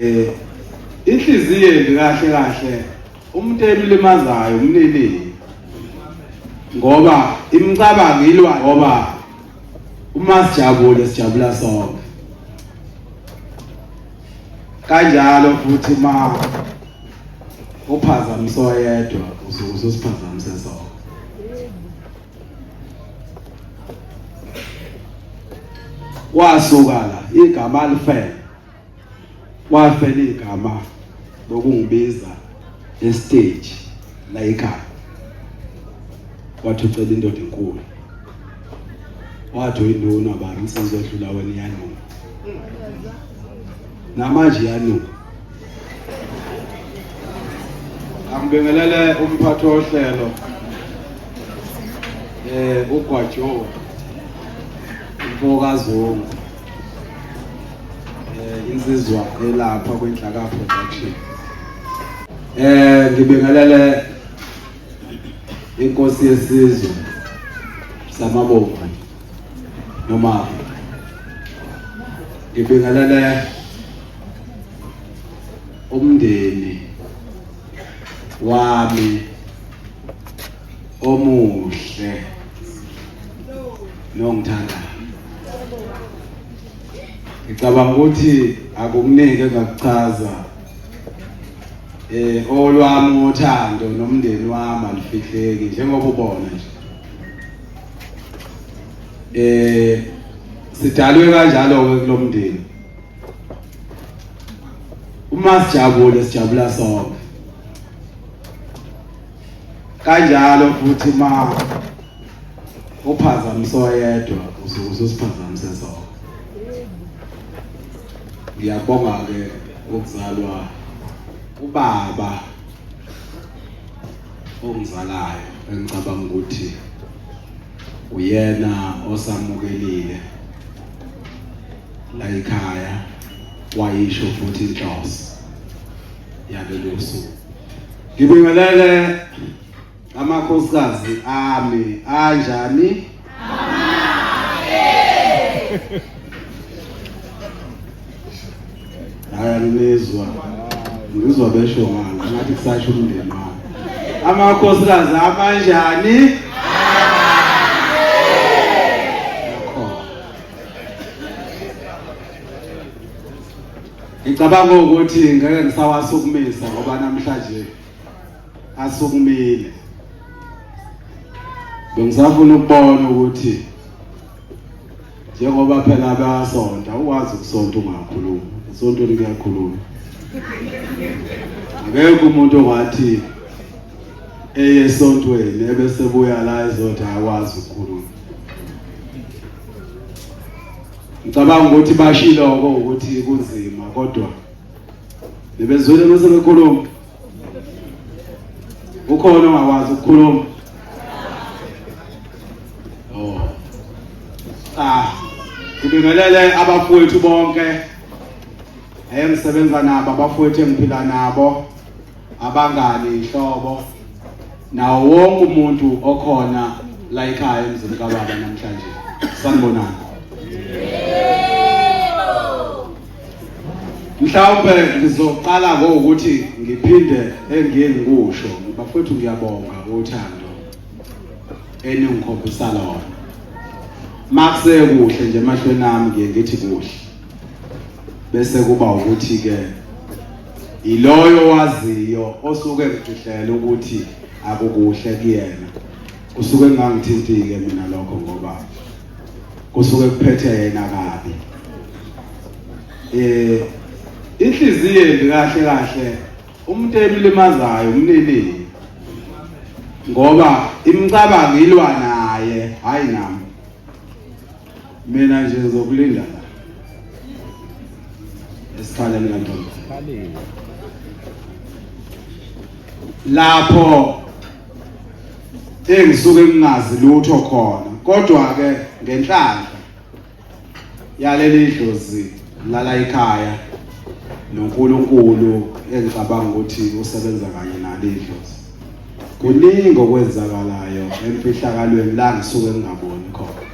Eh inhliziyo embi kahle kahle umuntu emlimazayo umnini ngoba imicabango ilwa ngoba uma sijabule sijabula sonke kanjalo futhi ma uphazamisa oyedwa usuke ususiphazamise sonke. Wasuka la igama lifele wafela igama lokungibiza estage la ekhaya, wathi ucela indoda enkulu, wathi uyinduna baba, insizwa edlula wena iyanuka namanje iyanuka. Angibingelele umphathi wohlelo uGwajo umfokaZungu, insizwa elapha kwenhlaka production. Ngibingelele inkosi yesizwe samabomvu noma ngibingelele umndeni wami omuhle nongithandayo. Ngicabanga ukuthi akukuningi engakuchaza, olwami uthando nomndeni wami alifihleki njengoba ubona nje. Sidalwe kanjalo ke kulomndeni. Uma sijabule sijabula sonke. Kanjalo futhi ma uphazamisa oyedwa usuke ususiphazamise sonke. Ngiyabonga ke ukuzalwa ubaba ongizalayo engicabanga ukuthi uyena osamukelile la ekhaya, wayisho futhi inhloso yalolu suku. Ngibingelele amakhosikazi ami anjani? Hayi, angizwa, ngizwa besho ngani ngathi kusasho umndeni wami. Amakhosikazi amanjani? Ngicabanga ukuthi ngeke ngisawasukumisa ngoba namhlanje asukumile. Bengisafuna ukubona ukuthi njengoba phela bayasonta, ukwazi ukusonta ungakhulumi. Esontweni kuyakhuluma. Akekho umuntu ongathi eye esontweni ebese buya la ezothi akwazi ukukhuluma. Ngicabanga ukuthi bashilo ukuthi kunzima, kodwa bebezwile bese bekhuluma. Ukhona ongakwazi ukukhuluma? Oh. Ah, ngibingelele abafowethu bonke engisebenza nabo, abafowethu engiphila nabo, abangani, ihlobo, nawo wonke umuntu okhona la ekhaya emzini kababa namhlanje. Sanibonani. Mhlawumbe ngizoqala ngokuthi ngiphinde engiye ngikusho, bafowethu, ngiyabonga uthando eningikhombisa lona. Makusekuhle nje emahlweni ami ngiye ngithi kuhle, bese kuba ukuthi ke iloyo waziyo osuke ngifihlela ukuthi akukuhle kuyena, kusuke kungangithintike mina lokho ngoba kusuke kuphethe yena kabi. Inhliziyo embi kahle kahle umuntu emlimazayo umnini, ngoba imicabango ilwa naye, hayi nami. Mina nje ngizokulinda la esikhaleni kantombi lapho engisuke ngingazi lutho khona, kodwa ke ngenhlanhla yaleli dlozi lala ekhaya noNkulunkulu engicabanga ukuthi usebenza kanye naleli dlozi, kuningi okwenzakalayo emfihlakalweni la ngisuke ngingaboni khona,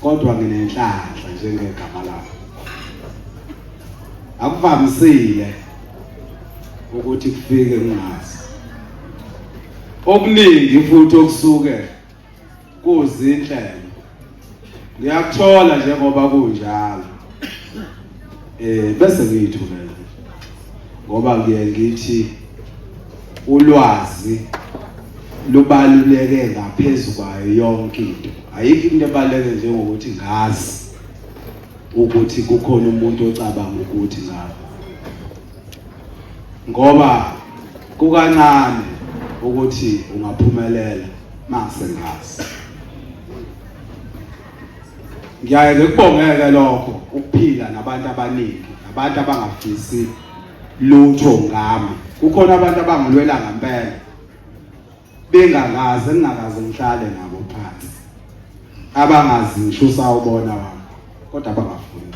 kodwa nginenhlanhla njengegama lami. Akuvamisile ukuthi kufike ngingazi. Okuningi futhi okusuke kuzinhlelo ngiyakuthola njengoba kunjalo bese ngiyithulela ngoba ngiye ngithi ulwazi lubaluleke ngaphezu kwayo yonke into. Ayikho into ebaluleke njengokuthi ngazi ukuthi kukhona umuntu ocabanga ukuthi ngakho, ngoba kukancane ukuthi ungaphumelela mase ngazi. Ngiyaye ngikubongeke lokho ukuphila nabantu abaningi, nabantu abangafisi lutho ngami. Kukhona abantu abangilwela ngempela bengakaze ngingakaze ngihlale nabo phansi, abangazi ngisho usawubona wami, kodwa abangafuni.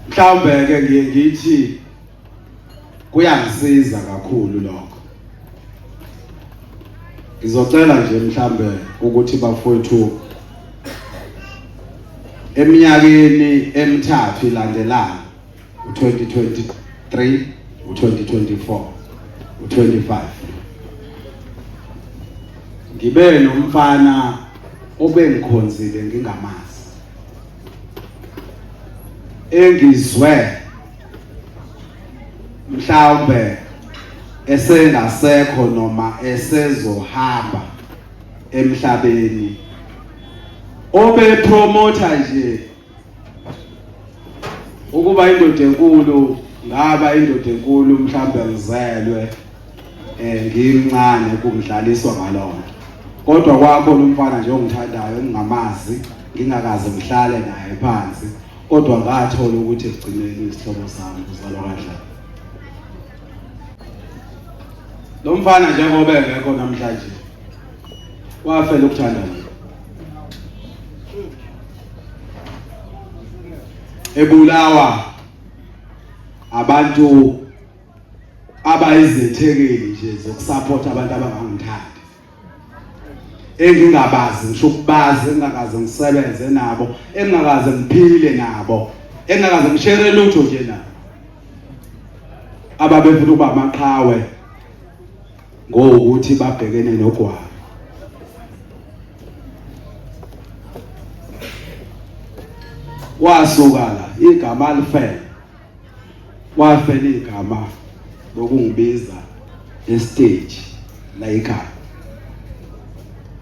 Mhlawumbe ke ngiye ngithi kuyangisiza kakhulu lokho. Ngizocela nje mhlambe ukuthi bafowethu eminyakeni emithathu ilandelana, u-2023, u-2024, u-25, ngibe nomfana obengikhonzile ngingamazi, engizwe mhlawumbe esengasekho noma esezohamba emhlabeni, obepromotha nje ukuba indoda enkulu. Ngaba indoda enkulu mhlawumbe ngizelwe ngimncane kumdlaliswa ngalona, kodwa kwakhona umfana nje ongithandayo engingamazi, ngingakaze ngihlale naye phansi, kodwa ngathola ukuthi ekugcineni isihlobo sami, uzalwa kanjani lo mfana. Njengoba engekho namhlanje, wafela ukuthanda mina, ebulawa abantu abayizethekeli nje zokusupport abantu abangangithandi, engingabazi ngisho ukubazi, engingakaze ngisebenze nabo, engingakaze ngiphile nabo, engingakaze ngishere lutho nje nabo, ababefuna ukuba amaqhawe ngokuthi babhekene nogwalo. Wasuka la igama lifele, wafela igama lokungibiza estage la ekhaya,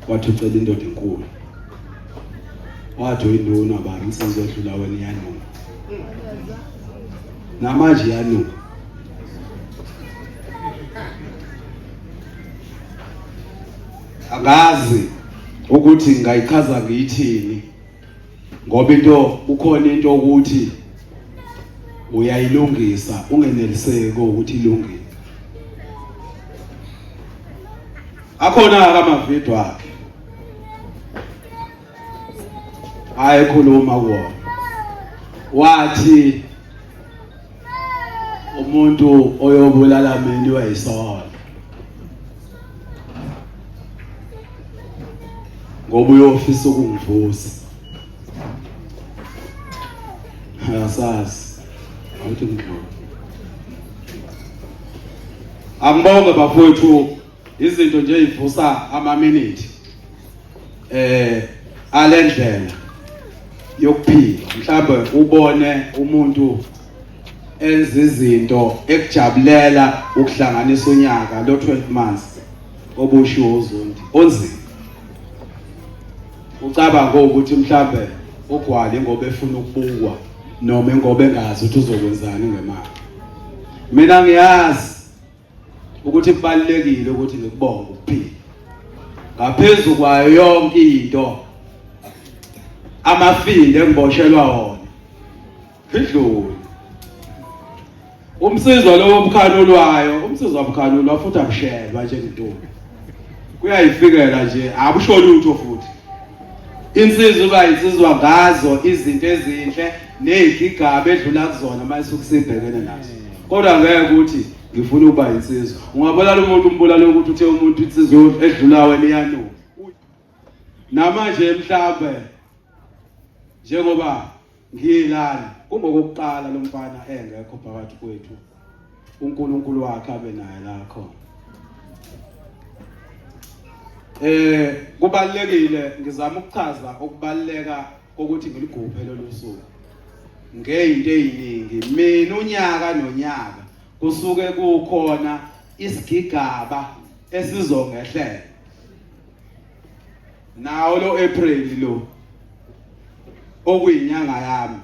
wathi ucela indoda enkulu, wathi uyinduna baba, insizwa edlula wena iyanuka, namanje iyanuka. Angazi ukuthi ngingayichaza ngiyithini, ngoba into kukhona into ukuthi uyayilungisa ungeneliseki ukuthi ilungile. Akhona amavidiyo akhe ayekhuluma kuwona, wathi umuntu oyobulala mina uyayisola, ngoba uyofisa ukungivusa. Asazi awuthi ngidlule. Angibonge bafowethu, izinto nje ivusa amaminithi alendlela yokuphila. Mhlawumbe ubone umuntu enza izinto ekujabulela ukuhlanganisa unyaka lo 12 months obushiwo uZondi onzima, ucabanga ukuthi mhlambe ugwali ngoba efuna ukubukwa noma ngoba engazi ukuthi uzokwenzani ngemali. Mina ngiyazi ukuthi kubalulekile ukuthi ngikubonge ukuphila ngaphezu kwayo yonke into. Amafindi engiboshelwa wona idlule umsizwa lowo omkhanulwayo, umsizwa omkhanulwa futhi abushelwa njengentombi, kuyayifikela nje, abusho lutho futhi. Insizwa uba insizwa ngazo izinto ezinhle nezigigaba edlula kuzona uma isuke sibhekene nazo, kodwa ngeke ukuthi ngifuna ukuba insizwa. Ungabulala umuntu, umbulala ukuthi uthe umuntu insizwa edlula wena iyanuka. Namanje mhlambe njengoba Ngilana kungokokuqala lo mfana engekho phakathi kwethu. uNkulunkulu wakhe abe naye la khona. Kubalekile ngizama ukuchaza ukubaleka kokuthi ngiligubhe lolu suku ngeyinto eziningi. Mina unyaka nonyaka kusuke kukhona isigigaba esizongehlela. Nawo lo April lo okuyinyanga yami,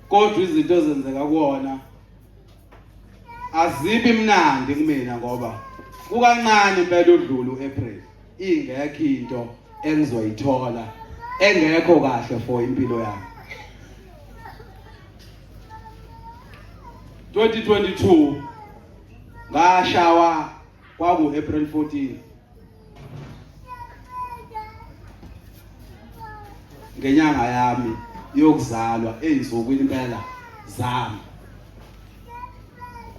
kodwa izinto ezenzeka kuwona azibi mnandi kumina ngoba kukancane impela udlula uApril ingekho into engizoyithola engekho kahle for impilo yami. 2022 ngashawa kwaku April 14 ngenyanga yami yokuzalwa eyinsukwini impela zami.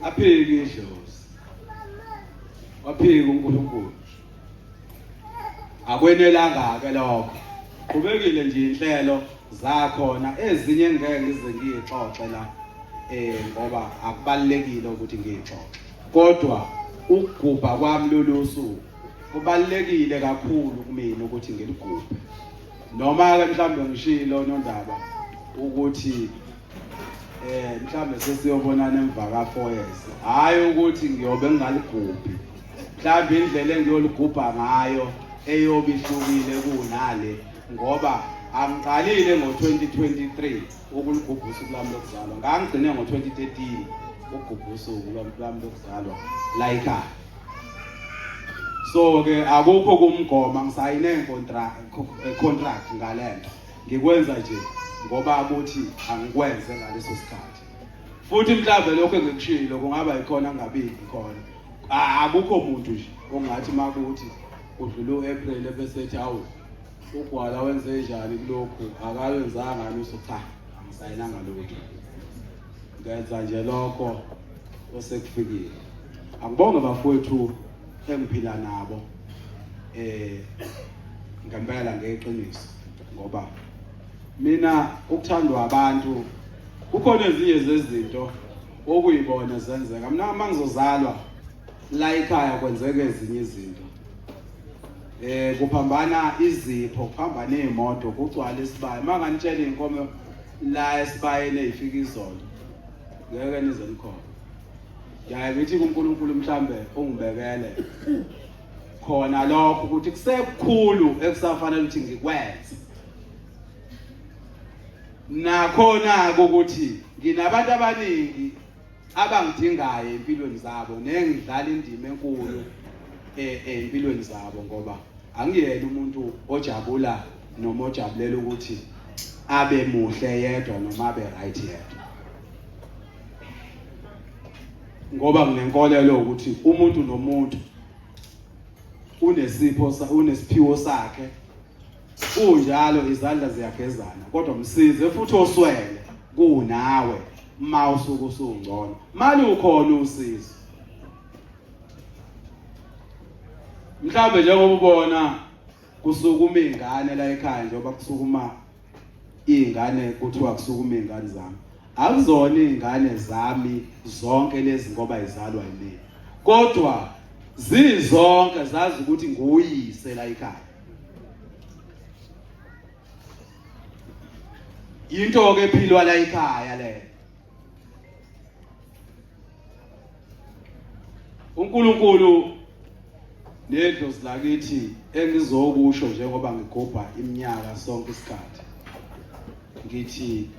Aphiki idlozi, waphika uNkulunkulu, akwenelanga ke lokho. Qhubekile nje inhlelo zakhona ezinye engeke ngize ngiyixoxe la ngoba akubalekile ukuthi ngiyixoxe, kodwa ukugubha kwami lolu suku kubalekile kakhulu kumina ukuthi ngiligubhe. Noma ke mhlawumbe ngishilo nondaba ukuthi mhlawumbe sesiyobonana emva ka 4 years, hayi ukuthi ngiyobe ngingaligubhi, mhlawumbe indlela engiyoligubha ngayo eyobe ihlukile kunale, ngoba angiqalile ngo-2023 ukuligubha usuku lwami lokuzalwa, ngangigcine ngo-2013 ukugubha usuku lwami lokuzalwa la ekhaya. So ke akukho kumgoma, ngisayine contract ngalento, ngikwenza nje ngoba ukuthi angikwenze ngaleso sikhathi. Futhi mhlawumbe lokho engikushilo kungaba yikhona ngabiki khona, akukho muntu nje ongathi makuthi kudlula uApril bese ethi hawu uGwala wenze njani kulokhu, akayenzanga lutho. Cha, angisayinanga lutho, ngenza nje lokho osekufikile. Angibonge bafowethu engiphila nabo ngempela ngeqiniso, ngoba mina ukuthandwa abantu kukhona ezinye zezinto okuyibona zenzeka. Mina uma ngizozalwa la ekhaya kwenzeka ezinye izinto, kuphambana izipho, kuphambana izimoto, kugcwala isibaya. Uma nganitshela inkomo la esibayeni ezifika izolo, ngeke nize nikhona. Ngiyaye ngithi kuNkulunkulu mhlambe ungibekele khona lokho ukuthi kusekukhulu ekusafanele ukuthi ngikwenze. Nakhona ukuthi nginabantu abaningi abangidingayo empilweni zabo nengidlala indima enkulu empilweni zabo, ngoba angiyena umuntu ojabula noma ojabulela ukuthi abe muhle yedwa noma abe right yedwa, ngoba nginenkolelo ukuthi umuntu nomuntu unesipho, unesiphiwo sakhe, kunjalo izandla ziyagezana, kodwa msize futhi oswele kunawe ma usuke usungcono, mali ukhona usizo. Mhlawumbe njengoba ubona kusukuma ingane la ekhaya, njengoba kusukuma ingane kuthiwa kusukuma ingane zami, akuzona ingane zami zonke lezi ngoba izalwa yimina, kodwa zizonke zazi ukuthi nguyise la ekhaya. Into ke ephilwa la ekhaya le. uNkulunkulu nedlozi lakithi engizokusho njengoba ngigubha iminyaka sonke isikhathi, ngithi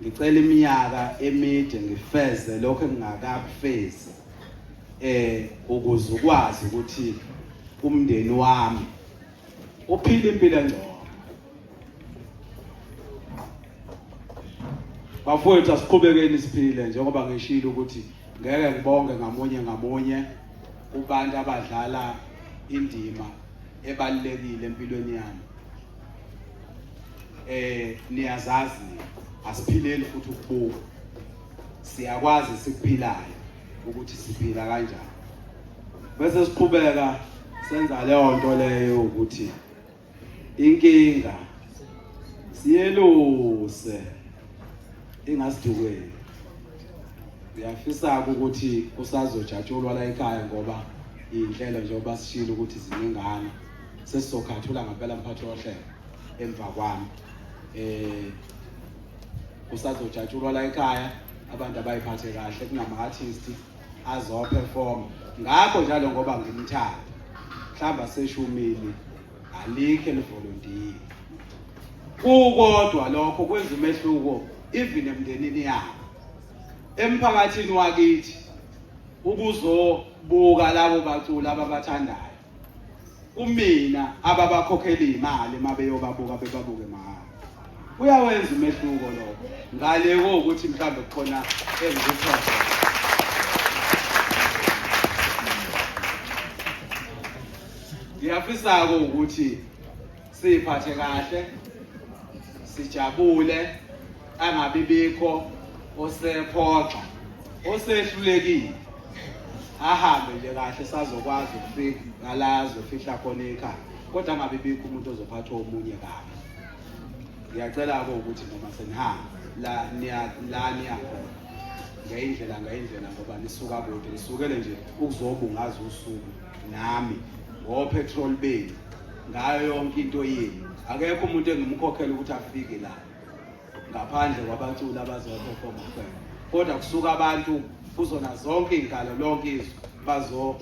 ngicela iminyaka emide ngifeze lokho engingakakufezi, ukuze ukwazi ukuthi umndeni wami uphile impilo engcono. Bafowethu, asiqhubekeni siphile, njengoba ngishilo ukuthi ngeke ngibonge ngamunye ngamunye kubantu abadlala indima ebalulekile empilweni yami. Niyazazi, asiphileli futhi ukubuka, siyakwazi sikuphilayo ukuthi siphila kanjani, bese siqhubeka senza leyo nto leyo ukuthi inkinga siyeluse. Ingasidukeli. Ngiyafisa ukuthi kusazojatshulwa la ekhaya ngoba iy'nhlelo njengoba sishilo ukuthi ziningana. Sesizokhathula ngempela mphathi wohlelo emva kwami. Kusazojatshulwa la ekhaya, abantu abayiphathe kahle, kunama-artist azoperform. Ngakho njalo ngoba ngimthanda, mhlawumbe aseshumini alikho elivolontiye. Kukodwa lokho kwenza umehluko even emndenini yabo, emphakathini wakithi, ukuzobuka labo baculi ababathandayo. Kumina ababakhokhela imali uma beyobabuka bebabuke mahhala, kuyawenza umehluko lokho ngale kokuthi mhlawumbe kukhona engikuthola. Ngiyafisa-ke ukuthi siyiphathe kahle, sijabule, angabi bikho osephoxa osehlulekile, ahambe nje kahle, sazokwazi ukufika ngala azofihla khona ekhaya, kodwa angabi bikho umuntu ozophathwa omunye kabi. Ngiyacela-ke ukuthi noma senihamba la niya la niya khona ngeyindlela ngeyindlela, ngoba nisuka kude, nisukele nje ukuzobungaza usuku nami ngopetrol benu, ngayo yonke into yenu. Akekho umuntu engimkhokhela ukuthi afike la ngaphandle kwabaculi abazoperforma kuphela, kodwa kusuka abantu kuzona zonke iy'nkalo, lonke izwe, bazo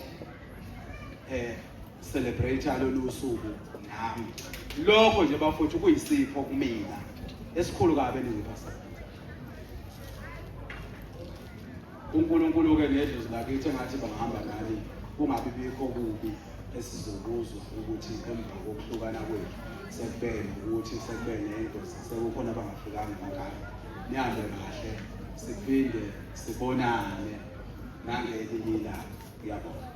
celebrate lolu suku nami. Lokho nje bafowethu kuyisipho kumina esikhulu kabi eningipha sona. uNkulunkulu-ke nedlozi lakithi engathi bangahamba nani, kungabi bikho kubi esizokuzwa ukuthi emva kokuhlukana kwethu sekube nokuthi sekube nengozi, sekukhona abangafikanga emakhaya. Nihambe kahle, siphinde sibonane nangelinye ilanga. Ngiyabonga.